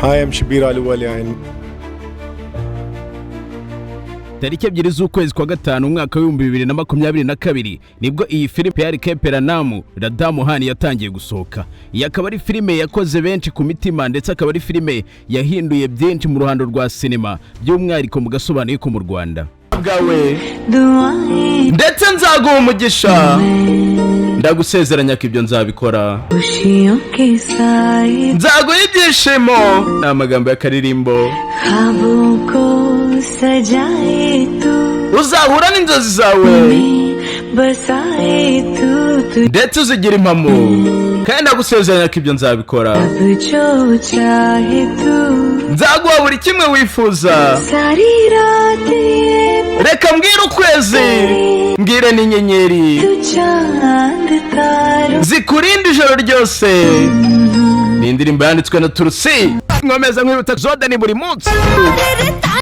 Hi, I'm Shabir Ahluwalia and Tariki 2 z'ukwezi kwa gatanu, umwaka w'2022, nibwo iyi filime Pyar Ke Pehla Naam Radha Mohan yatangiye gusohoka. Iyi akaba ari filime yakoze benshi ku mitima, ndetse akaba ari filime yahinduye byinshi mu ruhando rwa sinema, by'umwihariko mu gasobanuye ko mu Rwanda bwawe. दुआएं Ndetse nzaguha umugisha, ndagusezeranya ko ibyo nzabikora. खुशियों के साए Nzaguha ibyishimo, ni amagambo y'akaririmbo. ख्वाबों को सजाए तू Uzahura n'inzozi zawe बसाए तू तू ndetse uzigira impamo, kandi ndagusezeranya ko ibyo nzabikora. अब जो चाहे तू Nzaguha buri kimwe wifuza. सारी रात ये Reka mbwire ukwezi, mbwire n'inyenyeri तू चांद तारों zikurinde ijoro ryose. Ni indirimbo yanditswe na Turusi. Nkomeza nkwibutsa zode ni buri munsi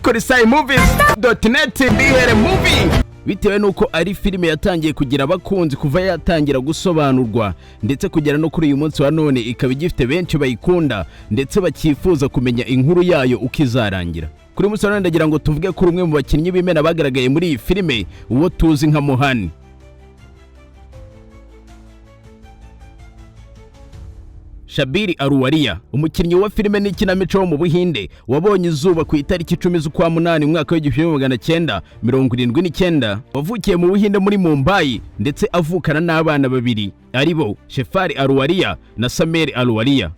kuri sayimuvizi.net bihere movie, bitewe n'uko ari filime yatangiye kugira abakunzi kuva yatangira gusobanurwa, ndetse kugera no kuri uyu munsi wa none ikaba igifite benshi bayikunda ndetse bakifuza kumenya inkuru yayo uko izarangira. Kuri uyu munsi wa none ndagira ngo tuvuge kuri umwe mu bakinnyi b'imena bagaragaye muri iyi filime, uwo tuzi nka Mohani. Shabiri Ahluwalia, umukinnyi wa filime n'ikinamico wo mu Buhinde, wabonye izuba ku itariki 10 z'ukwa munani, umwaka w'1979, wavukiye mu Buhinde muri Mumbai, ndetse avukana n'abana babiri ari bo Shefali Ahluwalia na Sameer Ahluwalia.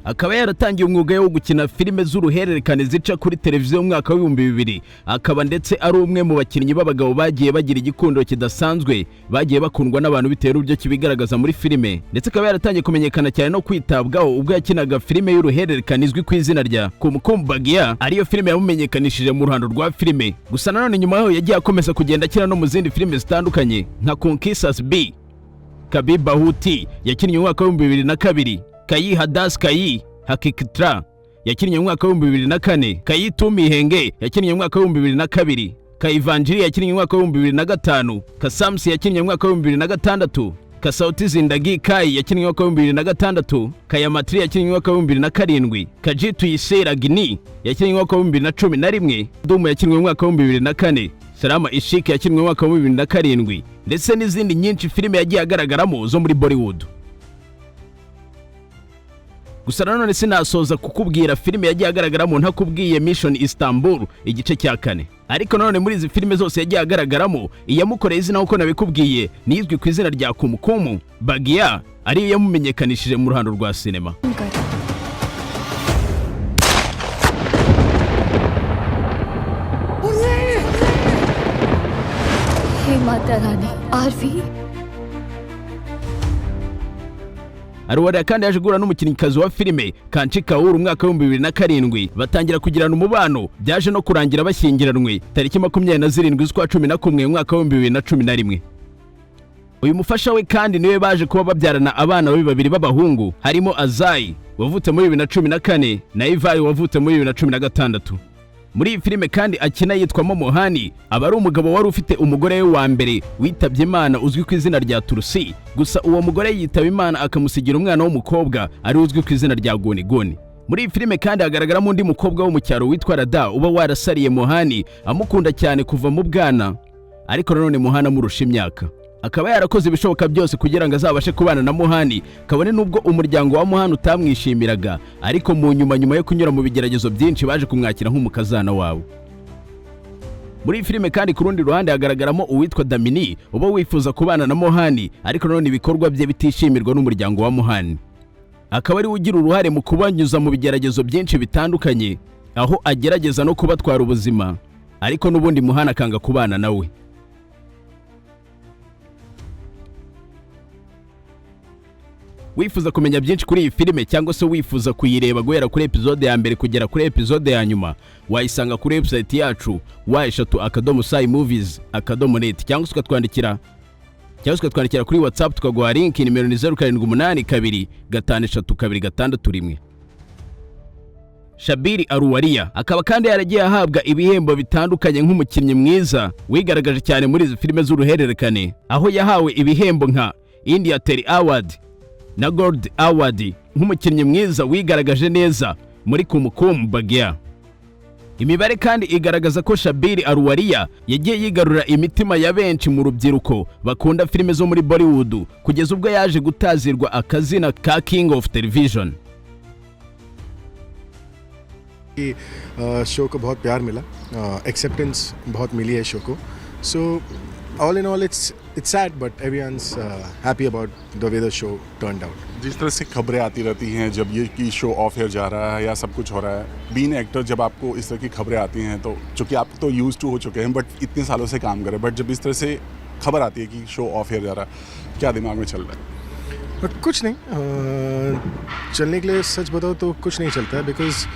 Akaba yaratangiye umwuga wo gukina filime z'uruhererekane zica kuri televiziyo mu mwaka w'2000, akaba ndetse ari umwe mu bakinnyi b'abagabo bagiye bagira igikundiro kidasanzwe, bagiye bakundwa n'abantu bitewe n'uburyo kibigaragaza muri filime. Ndetse akaba yaratangiye kumenyekana cyane no kwitabwaho ubwo yakinaga filime y'uruhererekane izwi ku izina rya Kumkum Bhagya, ariyo filime yamumenyekanishije mu ruhando rwa filime. Gusa nanone nyuma yaho yagiye akomeza kugenda akina no mu zindi filime zitandukanye nka Kyunki Saas Bhi Kabhi Bahu Thi yakinnye mu mwaka w'2002, Koi Hadse Koi Hakikat yakinnye mu mwaka w'2004, Koi Tum Hi Honge yakinnye mu mwaka w'2002, Kayivanjiri yakinnye mu mwaka w'2005, Kasam Se yakinnye mu mwaka w'2006, Kasauti Zindagi Ki yakinnye mu mwaka w'2006, Kayamatri yakinnye mu mwaka w'2007, Kajitu Yise Ragini yakinnye mu mwaka w'2011, Dumu yakinnye mu mwaka w'2004, Salama Ishik yakinnye mu mwaka w'2007, ndetse n'izindi nyinshi filime yagiye agaragaramo zo muri Bollywood. Gusa nanone sinasoza kukubwira filime yagiye agaragaramo ntakubwiye Mission Istanbul igice cya kane. Ariko nanone muri izi filime zose yagiye agaragaramo, iyamukoreye izina nk'uko nabikubwiye nizwi ku izina rya Kumkum Bhagya, ariyo yamumenyekanishije mu ruhando rwa sinema. Hey माता Rani, RV. Ahluwalia kandi yaje guhura n'umukinnyikazi wa filime Kanchi Kaur umwaka w'2007, batangira kugirana umubano, byaje no kurangira bashyingiranwe tariki 27 z'ukwa 11, umwaka w'2011. Uyu mufasha we kandi niwe baje kuba babyarana abana be babiri b'abahungu, harimo Azayi wavutse muri 2014 na Ivari wavutse muri 2016. Muri iyi filime kandi akina yitwamo Mohani, aba ari umugabo wari ufite umugore we wa mbere witabye Imana uzwi ku izina rya Turusi. Gusa uwo mugore yitaba Imana akamusigira umwana w'umukobwa ari uzwi ku izina rya Gonigoni. Muri iyi filime kandi hagaragaramo undi mukobwa wo mu cyaro witwa Rada, uba warasariye Mohani, amukunda cyane kuva mu bwana, ariko nanone Mohani amurusha imyaka. Akaba yarakoze ibishoboka byose kugira ngo azabashe kubana na Muhani, kabone n'ubwo umuryango wa Muhani utamwishimiraga, ariko mu nyuma, nyuma yo kunyura mu bigeragezo byinshi, baje kumwakira nk'umukazana wabo. Muri iyi filime kandi ku rundi ruhande hagaragaramo uwitwa Damini, uba wifuza kubana na Mohani, ariko nanone ibikorwa bye bitishimirwa n'umuryango wa Muhani, akaba ariwe ugira uruhare mu kubanyuza mu bigeragezo byinshi bitandukanye, aho agerageza no kubatwara ubuzima, ariko n'ubundi Muhani akanga kubana nawe. Wifuza kumenya byinshi kuri iyi filime cyangwa se wifuza kuyireba guhera kuri episode ya mbere kugera kuri episode ya nyuma, wayisanga kuri website yacu www.saimovies.net, cyangwa se ukatwandikira kuri WhatsApp tukaguha link. Nimero ni 0782532661. Shabiri Ahluwalia akaba kandi yaragiye ahabwa ibihembo bitandukanye nk'umukinnyi mwiza wigaragaje cyane muri izi filime z'uruhererekane, aho yahawe ibihembo nka India Tele Award. na Gold Award nk'umukinnyi mwiza wigaragaje neza muri Kumkum Bhagya. Imibare kandi igaragaza ko Shabir Ahluwalia yagiye yigarura imitima ya benshi mu rubyiruko bakunda filime zo muri Bollywood, kugeza ubwo yaje gutazirwa akazina ka King of Television. कि शो को बहुत प्यार मिला, एक्सेप्टेंस बहुत मिली है शो को। So all in all, it's sad, but everyone's happy about the way the show turned out. जिस तरह से खबरें आती रहती हैं जब ये कि show off air जा रहा है या सब कुछ हो रहा है, बीइंग एक्टर जब आपको इस तरह की खबरें आती हैं, तो चूँकि आप तो यूज टू हो चुके हैं, बट इतने सालों से काम कर रहे हैं, बट जब इस तरह से खबर आती है कि show off air जा रहा है, क्या दिमाग में चल रहा है? बट कुछ नहीं, चलने के लिए सच बताओ तो कुछ नहीं चलता है, because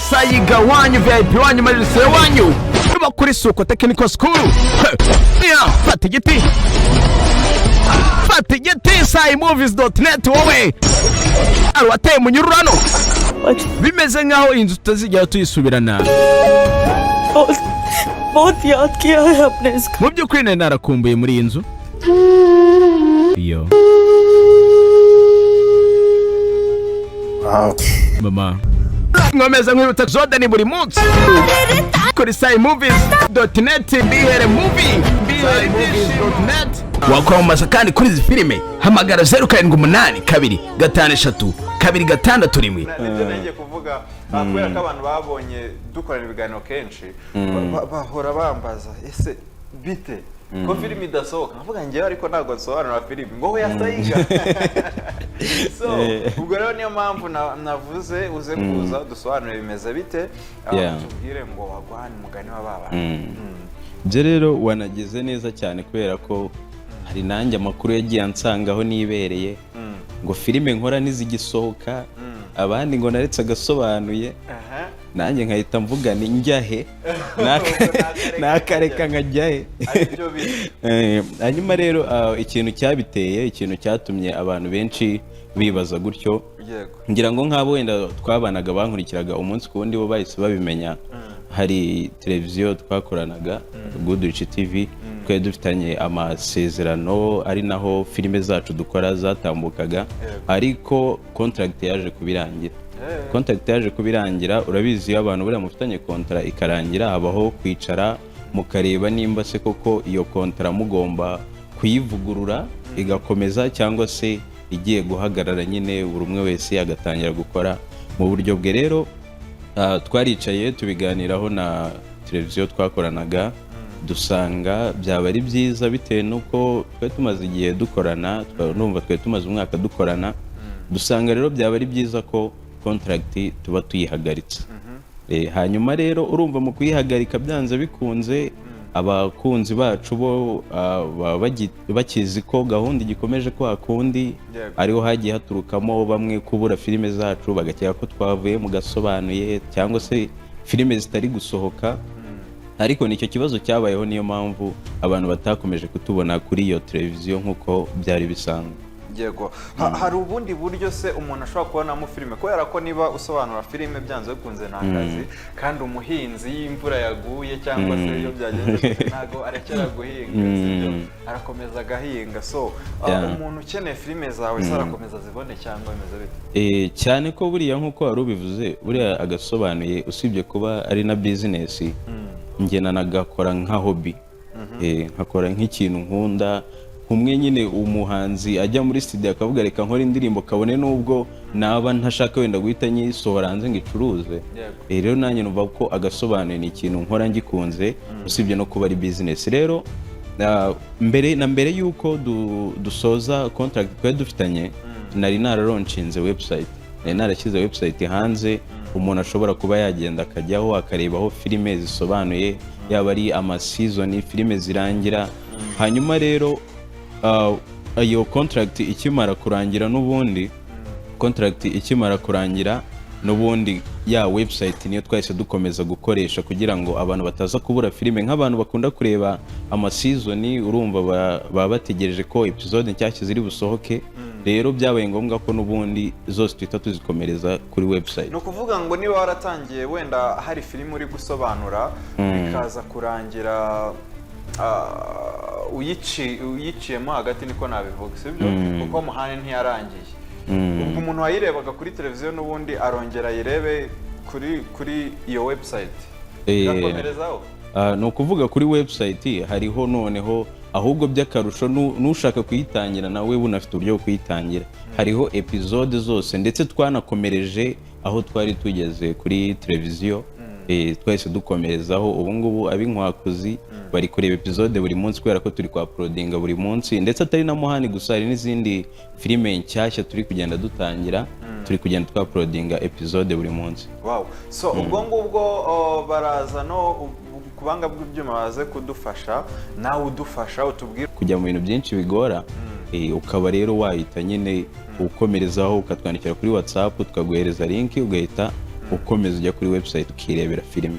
Sayiga wanyu, VIP wanyu, marisire wanyu uba kuri Suko Technical School. Yeah, fata igiti, fata igiti, sayimovies.net. Wowe ari wateye umunyururu hano, bimeze nk'aho inzu tutazigera tuyisubirana. बहुत बहुत याद किया है आपने इसको। Mu by'ukuri nari narakumbuye muri iyi nzu iyo. Mama, nkomeza nkwibutsa Zodani buri munsi kuri sayimovies.net, bihere movie, bihere.net. Wakwamamaza kandi kuri izi filime, hamagara 0782532661. Nibyo nagiye kuvuga, kubera ko abantu babonye dukorana ibiganiro kenshi, bahora bambaza: "Ese bite ko filime idasohoka?" Nkavuga ngewe ariko ntabwo nsobanura filime ngo we yasayiga. So ubwo rero niyo mpamvu navuze uze kuza dusobanure bimeze bite, tubwire ngo wagwan umugani wa baba. Ibyo rero wanageze neza cyane, kubera ko hari nanjye amakuru yagiye ansangaho nibereye, ngo filime nkora ntizigisohoka, abandi ngo naretse agasobanuye. Nanjye nkahita mvuga ni njya he? Nakareka nkajya he? Aribyo biri. Hanyuma rero, ikintu cyabiteye, ikintu cyatumye abantu benshi bibaza gutyo, ngira ngo nk'abo wenda twabanaga, bankurikiraga umunsi ku wundi, bo bahise babimenya. Hari televiziyo twakoranaga, Goodrich TV, twari dufitanye amasezerano, ari naho filime zacu dukora zatambukaga, ariko contract yaje kubirangira. Contract yaje kubirangira. Urabizi, iyo abantu buriya mufitanye contrat ikarangira, habaho kwicara mukareba nimba se koko iyo contrat mugomba kuyivugurura igakomeza cyangwa se igiye guhagarara nyine, buri umwe wese agatangira gukora mu buryo bwe. Rero twaricaye tubiganiraho na televiziyo twakoranaga, dusanga byaba ari byiza bitewe n'uko twari tumaze igihe dukorana, numva twari tumaze umwaka dukorana. Dusanga rero byaba ari byiza ko contract tuba tuyihagaritse. Hanyuma rero urumva mu kuyihagarika, byanze bikunze abakunzi bacu bo baba bakizi ko gahunda igikomeje kwa kundi. Ariho hagiye haturukamo bamwe kubura filime zacu, bagakeka ko twavuye mu gasobanuye cyangwa se filime zitari gusohoka. Ariko nicyo kibazo cyabayeho, niyo mpamvu abantu batakomeje kutubona kuri iyo televiziyo nk'uko byari bisanzwe. Yego. Hari ubundi buryo se umuntu ashobora kubonamo filime? Kubera ko niba usobanura filime, byanze bikunze ni akazi, kandi umuhinzi iyo imvura yaguye cyangwa se iyo byagenze gute, ntabwo arekera guhinga, sibyo? Arakomeza agahinga. So umuntu ukeneye filime zawe se arakomeza azibone cyangwa bimeze bite? Cyane ko buriya nk'uko wari ubivuze, buriya agasobanuye usibye kuba ari na bizinesi, njye nanagakora nka hobby. Nkakora nk'ikintu nkunda, kumwe nyine umuhanzi ajya muri studio akavuga: "Reka nkore indirimbo," kabone n'ubwo naba ntashaka wenda guhita nyisohora hanze ngo icuruze. Rero nanjye numva ko agasobanuye ni ikintu nkora ngikunze, usibye no kuba ari bizinesi. Rero mbere na mbere y'uko dusoza contract twari dufitanye, nari naralaunchinze website, nari narashyize website hanze, umuntu ashobora kuba yagenda akajyaho akarebaho filime zisobanuye, yaba ari amaseason, filime zirangira. Hanyuma rero iyo contract ikimara kurangira n'ubundi, contract ikimara kurangira n'ubundi, ya website niyo twahise dukomeza gukoresha kugira ngo abantu bataza kubura filime. Nk'abantu bakunda kureba ama season, urumva baba bategereje ko episode nshyashya ziri busohoke. Rero byabaye ngombwa ko n'ubundi zose tuhita tuzikomereza kuri website. Ni ukuvuga ngo niba waratangiye wenda hari filime uri gusobanura, bikaza kurangira uyiciyemo hagati, niko nabivuga, sibyo? Kuko Muhani ntiyarangiye. Ubwo umuntu wayirebaga kuri televiziyo n'ubundi arongera ayirebe kuri iyo website, igakomerezaho. Ni ukuvuga kuri website hariho noneho ahubwo by'akarusho n'ushaka kuyitangira nawe bunafite uburyo bwo kuyitangira. Hariho episode zose, ndetse twanakomereje aho twari tugeze kuri televiziyo. Twahise dukomerezaho. Ubu ngubu ab'inkwakuzi bari kureba episode buri munsi kubera ko turi kwa uploadinga buri munsi. Ndetse atari na Muhani gusa, hari n'izindi filime nshyashya turi kugenda dutangira, turi kugenda twa uploadinga episode buri munsi. Wow. So ubwo ngubwo baraza no ku buhanga bw'ibyuma baze kudufasha, nawe udufasha utubwire. Kujya mu bintu byinshi bigora, ukaba rero wahita nyine ukomerezaho, ukatwandikira kuri WhatsApp, tukaguhereza link, ugahita ukomeza ujya kuri website ukirebera filime.